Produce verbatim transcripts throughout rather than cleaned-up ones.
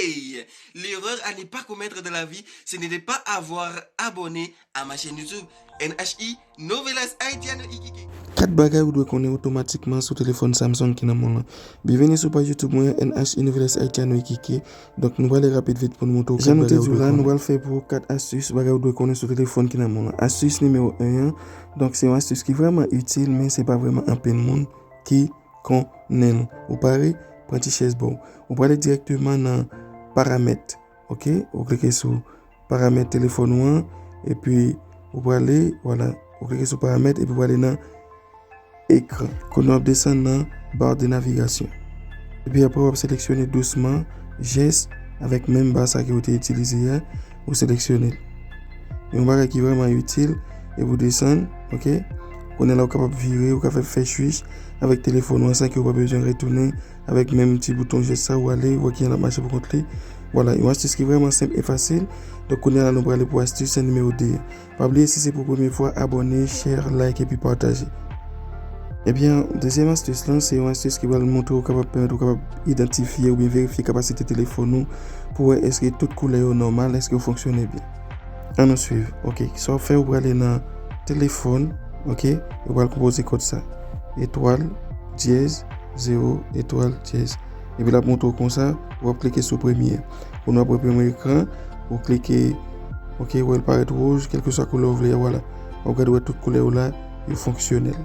Hey, l'erreur à ne pas commettre dans la vie, ce n'était pas avoir abonné à ma chaîne YouTube N H I Novelas Haitiano Iquique. Kat bagay ou dwe konnen otomatikman sou telefòn Samsung ki nan men w lan. Byenveni sou paj YouTube mwen, N H I Novelas Haitiano Iquique. Donk, nou prale rapid vit pou nou montre w kat bagay ou dwe konnen. Jan nou te di w la, nou pral fè pou ou kat astis bagay ou dwe konnen sou telefòn ki nan men w lan. Astis nimewo en an, donk, se yon astis ki vrèman itil, men se pa vrèman anpil moun ki konnen l. Ou pare? Pran ti chèz ba w. Ou prale dirèkteman nan paramèt. Ok? Ou klike sou paramèt telefòn ou an, epi ou prale, vwala, ou klike sou paramèt, epi ou prale nan ekran. Kounye a w ap desann nan barre de navigation. Epi apre w ap seleksyone dousman jès avèk menm ba sa ke w te itilize a, ou seleksyone l. Yon bagay ki vrèman itil, epi w desann, ok? Kounye a la w kapab vire, ou ka fè, fè switch avèk telefòn ou an san ke w pa bezwen retounen avèk menm ti bouton jès sa, ou ale, ou wè kijan l ap mache pou kont li. Vwala, yon astis ki vrèman senp e fasil. Donk, kounye a la, nou prale pou astis nimewo de a. Pa bliye, si se pou premye fwa, abòne, share, like epi pataje. Ebyen, dezyèm astis lan, se yon astis ki pral montre w kapab pèmèt ou kapab idantifye oubyen verifye kapasite telefòn ou pou wè èske tout koulè yo nòmal, èske yo fonksyone byen. Ann nou swiv. Ok, sa w ap fè, ou prale nan telefòn, ok, ou pral konpoze kòd sa. Etwal, dyèz, zewo, etwal, dyèz. Epi l ap montre w konsa, w ap klike sou premye. Pou nou ap wè premye ekran, ou klike, ok, ou wè l parèt wouj, kèlkeswa koulè w vle a, vwala. W ap gade w wè tout koulè yo la, yo fonksyonèl.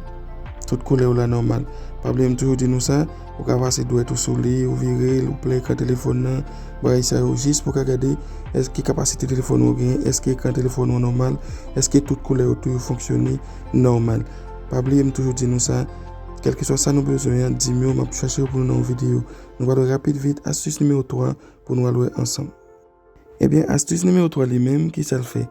Tout koulè yo la nòmal. Pa bliye m toujou di nou sa, ou ka pase dwèt ou sou li, ou vire l, ou plen ekran telefòn nan, bagay sa yo jis pou w ka gade èske kapasite telefòn ou genyen, èske ekran telefòn ou nòmal, èske tout koulè yo tou yo fonksyone nòmal. Pa bliye m toujou di nou sa, kèlkeswa sa nou bezwen an, di m yo, m ap chache yo pou nou nan yon videyo. Nou pral wè rapid vit astis nimewo twa pou nou al wè ansanm. Ebyen, astis nimewo twa li menm, kisa l fè?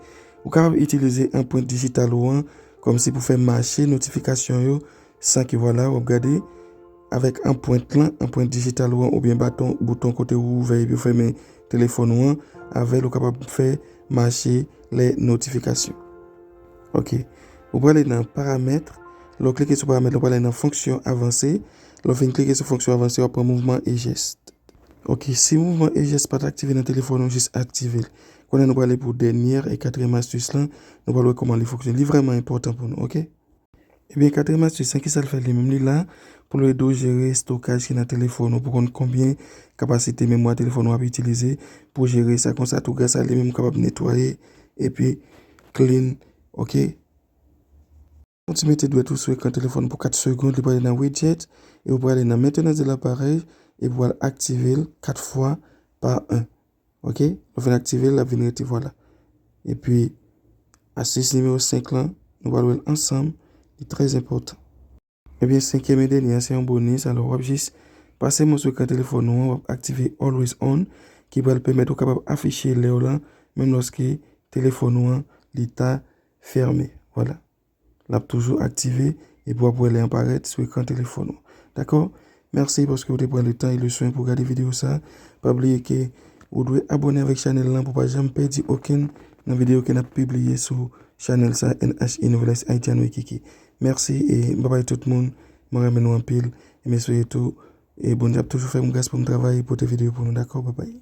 Ou kapab itilize anprent dijital ou an kòmsi pou fè mache notifikasyon yo san ke, vwala, w ap gade avèk anprent lan, anprent dijital ou an oubyen baton, bouton kote ou ouvè epi ou fèmen telefòn ou an, avè l ou kapab fè mache lè notifikasyon. Ok. Ou prale nan paramèt. Lè w klike sou paramèt, ou prale nan fonksyon avanse. Lè w fin klike sou fonksyon avanse, w ap pran mouvman e jès. Ok, si mouvman e jès pa t aktive nan telefòn ou, jis aktive l. Kounye a nou prale pou dènyè e katriyèm astis lan, nou pral wè kòman li fonksyone. Li vrèman enpòtan pou nou, ok? Ebyen, katriyèm astis lan, kisa l fè li menm? Li la pou l ede w jere estokaj ki nan telefòn ou, pou konn konbyen kapasite memwa telefòn ou ap itilize, pou jere sa konsa tou, gras a li menm ou kapab netwaye epi clean, ok? Ou ti mete dwèt ou sou ekran telefòn pou kat segonn, li prale nan widget, e ou prale nan maintenance de l'appareil, epi w al aktive l kat fwa pa en. Ok? Lè w fin aktive l, l ap vin rete, vwala. Epi, astis nimewo senk lan, nou pral wè l ansanm, li trè enpòtan. Ebyen, senkyèm e dènye an, se yon bonis, alò w ap jis pase men w sou ekran telefòn ou an, w ap aktive Always On, ki pral pèmèt ou kapab afiche lè w lan, menm lòske telefòn ou an, li ta fèmen. Vwala. L ap toujou aktive epi w ap wè lè an parèt sou ekran telefòn ou. Dakò? Mèsi paske w te pran letan e leswen pou w gade videyo sa. Pa bliye ke ou dwe abòne avèk chanèl lan pou w pa janm pèdi okenn nan videyo ke n ap pibliye sou chanèl sa, N H I Novelas Haitiano Iquique. Mèsi e babay tout moun. Mwen renmen nou anpil e m esweye tou e Bondye ap toujou fè m gras pou m travay e pote videyo pou nou, dakò? Babay.